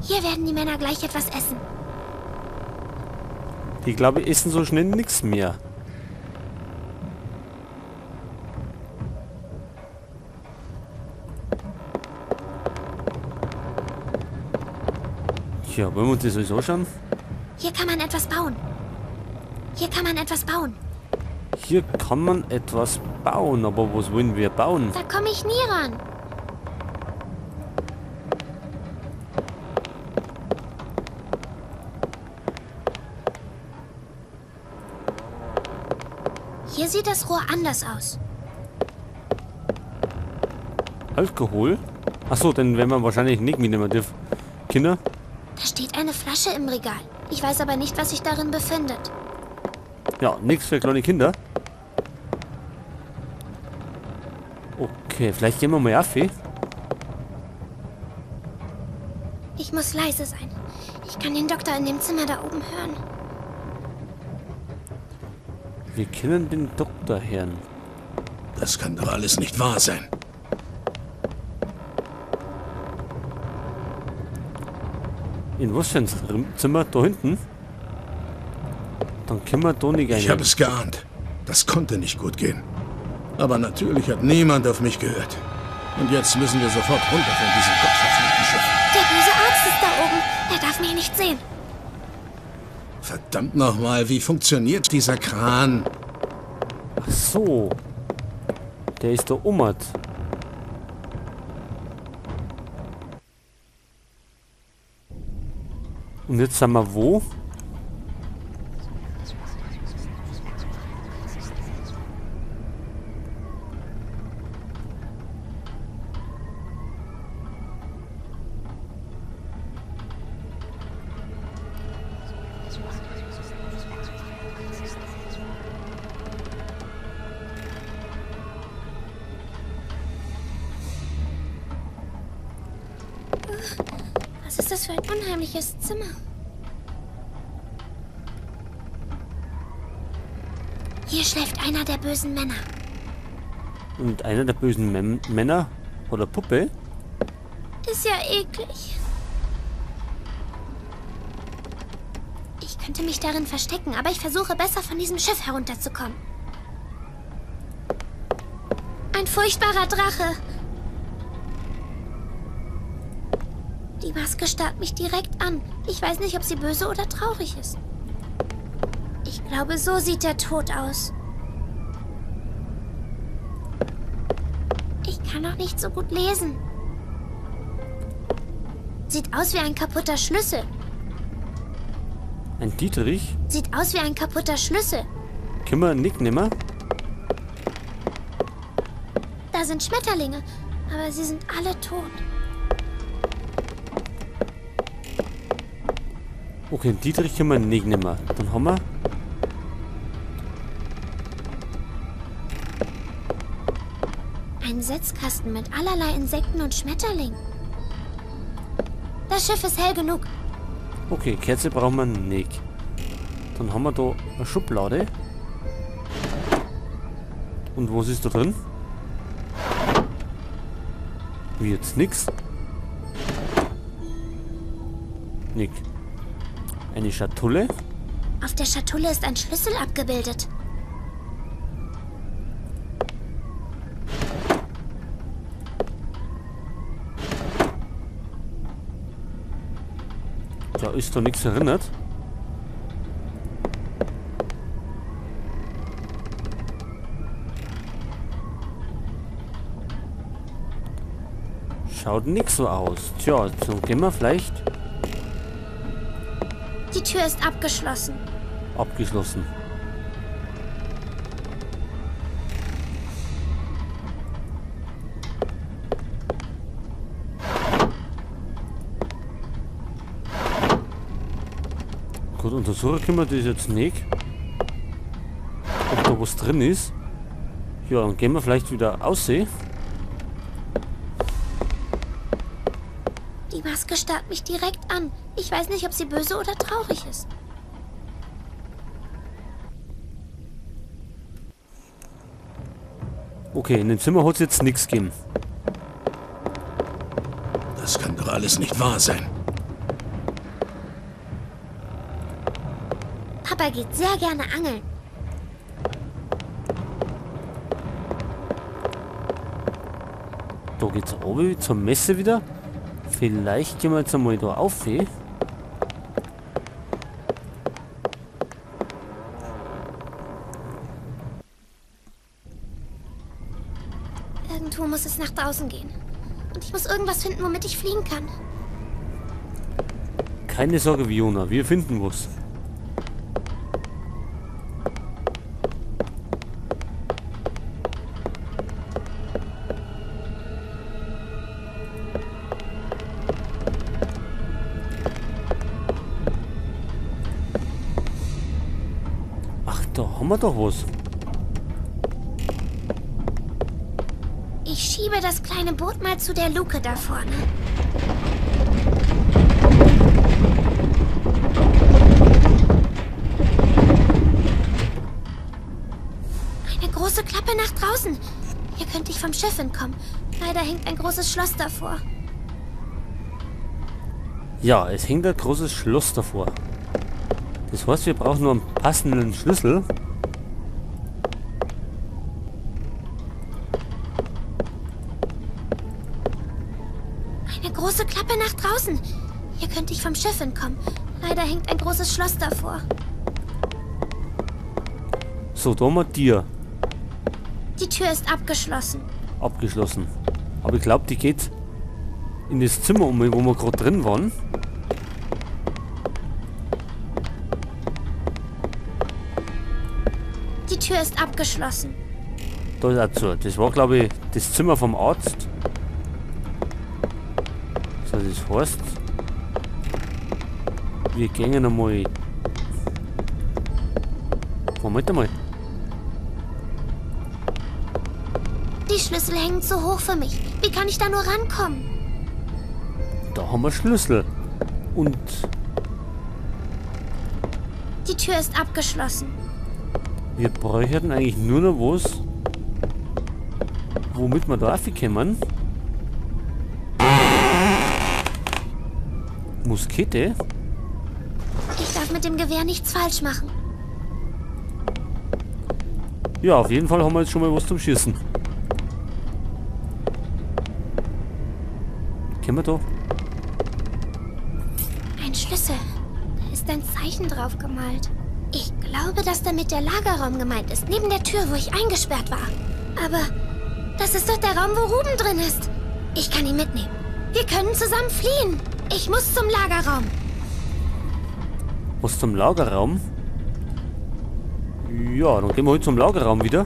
Hier werden die Männer gleich etwas essen. Die, glaube ich, essen so schnell nichts mehr. Tja, wollen wir uns das sowieso anschauen? Hier kann man etwas bauen. Hier kann man etwas bauen. Hier kann man etwas bauen, aber was wollen wir bauen? Da komme ich nie ran. Hier sieht das Rohr anders aus. Alkohol? Achso, den werden wir wahrscheinlich nicht mitnehmen dürfen. Kinder? Da steht eine Flasche im Regal. Ich weiß aber nicht, was sich darin befindet. Ja, nichts für kleine Kinder. Okay, vielleicht gehen wir mal auf. Ich muss leise sein. Ich kann den Doktor in dem Zimmer da oben hören. Wir kennen den Doktor hören. Das kann doch alles nicht wahr sein. In was für ein Zimmer? Da hinten? Dann können wir da nicht rein. Ich habe es geahnt. Das konnte nicht gut gehen. Aber natürlich hat niemand auf mich gehört. Und jetzt müssen wir sofort runter von diesem gottverfluchten Schiff. Der böse Arzt ist da oben. Er darf mich nicht sehen. Verdammt nochmal, wie funktioniert dieser Kran? Ach so. Der ist da oben. Und jetzt sind wir wo? Was ist das für ein unheimliches Zimmer? Hier schläft einer der bösen Männer. Und einer der bösen Männer oder Puppe? Ist ja eklig. Ich könnte mich darin verstecken, aber ich versuche besser, von diesem Schiff herunterzukommen. Ein furchtbarer Drache. Die Maske starrt mich direkt an. Ich weiß nicht, ob sie böse oder traurig ist. Ich glaube, so sieht der Tod aus. Ich kann noch nicht so gut lesen. Sieht aus wie ein kaputter Schlüssel. Ein Dietrich? Sieht aus wie ein kaputter Schlüssel. Können wir nicht nehmen? Da sind Schmetterlinge, aber sie sind alle tot. Okay, den Dietrich können wir nicht nehmen. Dann haben wir... Ein Setzkasten mit allerlei Insekten und Schmetterlingen. Das Schiff ist hell genug. Okay, Kerze brauchen wir nicht. Dann haben wir da eine Schublade. Und was ist da drin? Wie jetzt nix? Nick. Eine Schatulle. Auf der Schatulle ist ein Schlüssel abgebildet. Da ist doch nichts erinnert. Schaut nix so aus. Tja, so gehen wir vielleicht. Die Tür ist abgeschlossen. Abgeschlossen. Gut, untersuchen können wir das jetzt nicht. Ob da was drin ist. Ja, dann gehen wir vielleicht wieder aussehen. Die Maske starrt mich direkt an. Ich weiß nicht, ob sie böse oder traurig ist. Okay, in dem Zimmer hat es jetzt nichts gegeben. Das kann doch alles nicht wahr sein. Papa geht sehr gerne angeln. Da geht's runter zur Messe wieder. Vielleicht gehen wir jetzt einmal da auf. Irgendwo muss es nach draußen gehen. Und ich muss irgendwas finden, womit ich fliegen kann. Keine Sorge, Viona, wir finden was. Ach, da haben wir doch was. Ich schiebe das kleine Boot mal zu der Luke da vorne. Eine große Klappe nach draußen. Hier könnte ich vom Schiff entkommen. Leider hängt ein großes Schloss davor. Ja, es hängt ein großes Schloss davor. Das heißt, wir brauchen nur einen passenden Schlüssel. Eine große Klappe nach draußen. Hier könnte ich vom Schiff entkommen. Leider hängt ein großes Schloss davor. So, da haben wir dir. Die Tür ist abgeschlossen. Abgeschlossen. Aber ich glaube, die geht in das Zimmer um, wo wir gerade drin waren. Die Tür ist abgeschlossen. Da ist auch zu. Das war, glaube ich, das Zimmer vom Arzt. So, das heißt, wir gehen einmal. Moment einmal. Die Schlüssel hängen zu hoch für mich. Wie kann ich da nur rankommen? Da haben wir Schlüssel. Und die Tür ist abgeschlossen. Wir bräuchten eigentlich nur noch was, womit wir da raufkommen. Muskete? Ich darf mit dem Gewehr nichts falsch machen. Ja, auf jeden Fall haben wir jetzt schon mal was zum Schießen. Können wir da? Ein Schlüssel. Da ist ein Zeichen drauf gemalt. Ich glaube, dass damit der Lagerraum gemeint ist, neben der Tür, wo ich eingesperrt war. Aber das ist doch der Raum, wo Ruben drin ist. Ich kann ihn mitnehmen. Wir können zusammen fliehen. Ich muss zum Lagerraum. Was zum Lagerraum? Ja, dann gehen wir heute zum Lagerraum wieder.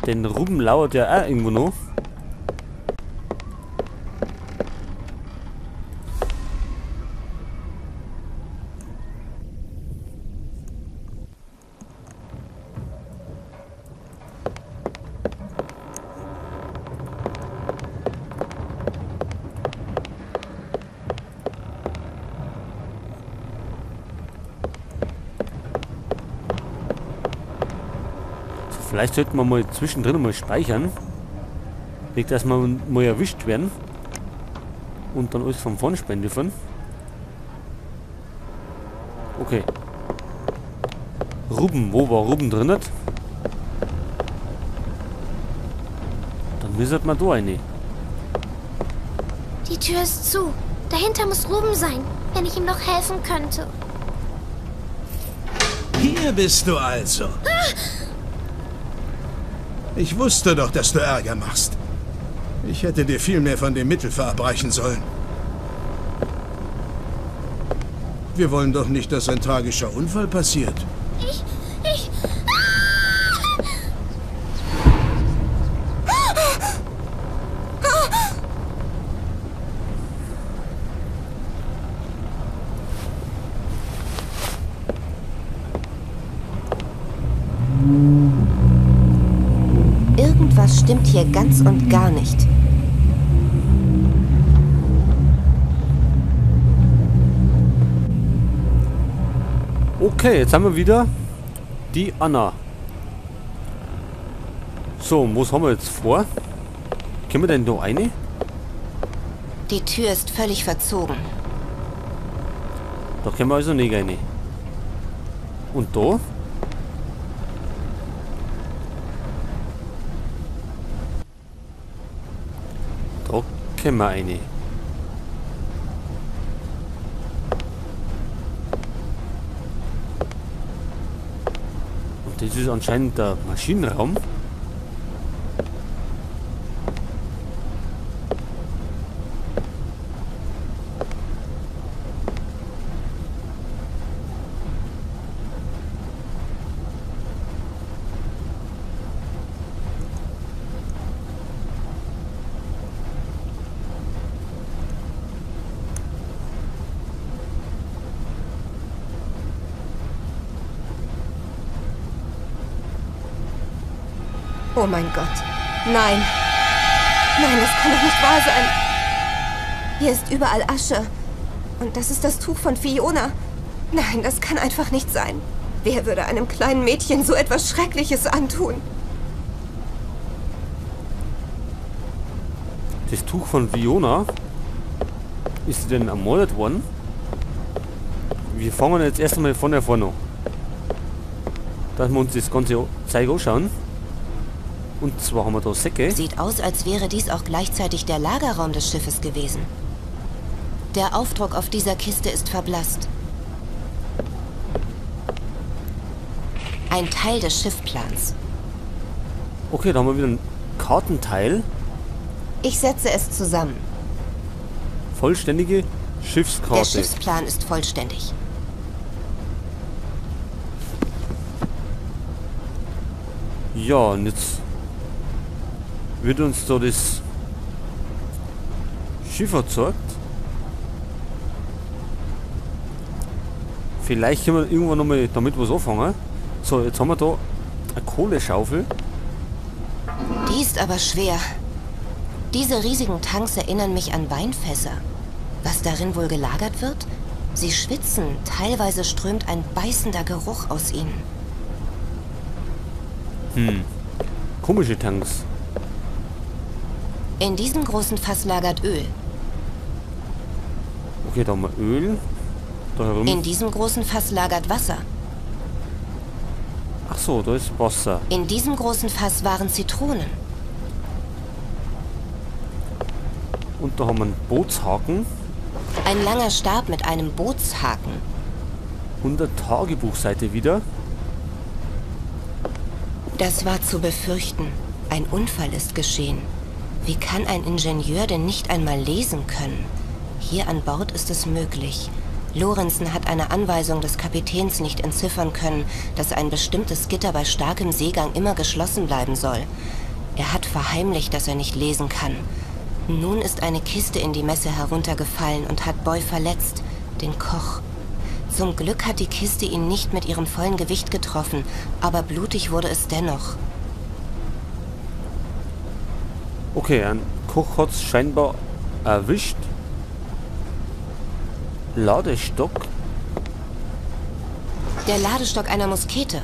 Denn Ruben lauert ja auch irgendwo noch. Vielleicht sollten wir mal zwischendrin mal speichern. Nicht, dass wir mal erwischt werden. Und dann alles von vorne speichern dürfen. Okay. Ruben, wo war Ruben drin? Dann müssen wir da rein. Die Tür ist zu. Dahinter muss Ruben sein, wenn ich ihm noch helfen könnte. Hier bist du also. Ah! Ich wusste doch, dass du Ärger machst. Ich hätte dir viel mehr von dem Mittel verabreichen sollen. Wir wollen doch nicht, dass ein tragischer Unfall passiert. Ich... Irgendwas stimmt hier ganz und gar nicht. Okay, jetzt haben wir wieder die Anna. So, was haben wir jetzt vor? Können wir denn da rein? Die Tür ist völlig verzogen. Da können wir also nicht rein. Und da? Da können wir rein. Und das ist anscheinend der Maschinenraum. Oh mein Gott. Nein. Nein, das kann doch nicht wahr sein. Hier ist überall Asche. Und das ist das Tuch von Fiona. Nein, das kann einfach nicht sein. Wer würde einem kleinen Mädchen so etwas Schreckliches antun? Das Tuch von Fiona? Ist sie denn ermordet worden? Wir fangen jetzt erst einmal von vorne an. Dass wir uns das ganze Zeug anschauen. Und zwar haben wir da Säcke. Sieht aus, als wäre dies auch gleichzeitig der Lagerraum des Schiffes gewesen. Der Aufdruck auf dieser Kiste ist verblasst. Ein Teil des Schiffplans. Okay, da haben wir wieder ein Kartenteil. Ich setze es zusammen. Vollständige Schiffskarte. Der Schiffsplan ist vollständig. Ja, und jetzt wird uns da das Schiff erzeugt. Vielleicht können wir irgendwann nochmal damit was anfangen. So, jetzt haben wir da eine Kohleschaufel. Die ist aber schwer. Diese riesigen Tanks erinnern mich an Weinfässer. Was darin wohl gelagert wird? Sie schwitzen. Teilweise strömt ein beißender Geruch aus ihnen. Hm. Komische Tanks. In diesem großen Fass lagert Öl. Okay, da haben wir Öl. Da herum. In diesem großen Fass lagert Wasser. Ach so, da ist Wasser. In diesem großen Fass waren Zitronen. Und da haben wir einen Bootshaken. Ein langer Stab mit einem Bootshaken. 100 Tagebuchseite wieder. Das war zu befürchten. Ein Unfall ist geschehen. Wie kann ein Ingenieur denn nicht einmal lesen können? Hier an Bord ist es möglich. Lorenzen hat eine Anweisung des Kapitäns nicht entziffern können, dass ein bestimmtes Gitter bei starkem Seegang immer geschlossen bleiben soll. Er hat verheimlicht, dass er nicht lesen kann. Nun ist eine Kiste in die Messe heruntergefallen und hat Boy verletzt, den Koch. Zum Glück hat die Kiste ihn nicht mit ihrem vollen Gewicht getroffen, aber blutig wurde es dennoch. Okay, ein Koch hat es scheinbar erwischt. Ladestock. Der Ladestock einer Muskete.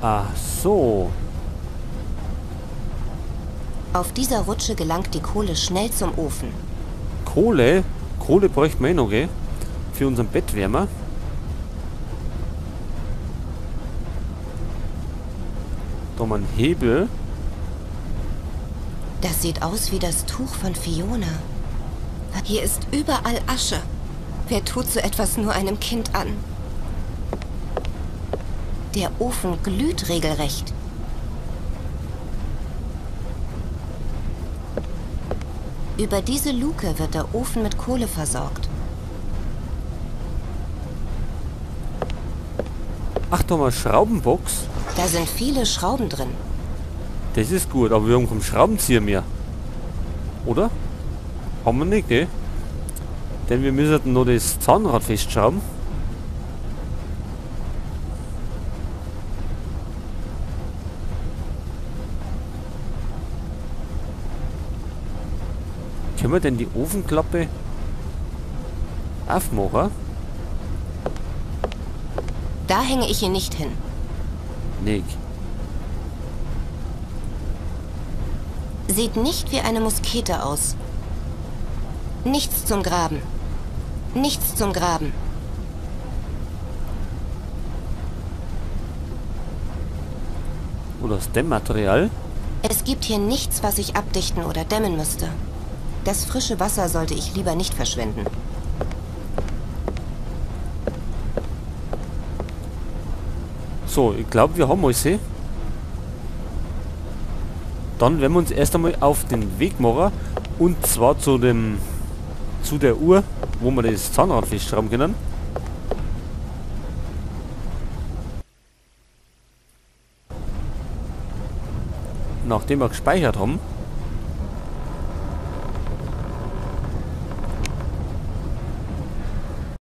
Ach so. Auf dieser Rutsche gelangt die Kohle schnell zum Ofen. Kohle? Kohle bräuchten wir eh noch, gell? Für unseren Bettwärmer. Da haben wir einen Hebel. Das sieht aus wie das Tuch von Fiona. Hier ist überall Asche. Wer tut so etwas nur einem Kind an? Der Ofen glüht regelrecht. Über diese Luke wird der Ofen mit Kohle versorgt. Ach, da mal Schraubenbox. Da sind viele Schrauben drin. Das ist gut, aber wir haben keinen Schraubenzieher mehr. Oder? Haben wir nicht, gell? Denn wir müssen noch das Zahnrad festschrauben. Können wir denn die Ofenklappe aufmachen? Da hänge ich ihn nicht hin. Nick. Sieht nicht wie eine Muskete aus. Nichts zum Graben. Nichts zum Graben. Oder das Dämmmaterial? Es gibt hier nichts, was ich abdichten oder dämmen müsste. Das frische Wasser sollte ich lieber nicht verschwenden. So, ich glaube, wir haben alles. Dann werden wir uns erst einmal auf den Weg machen. Und zwar zu der Uhr, wo wir das Zahnrad festschrauben können. Nachdem wir gespeichert haben.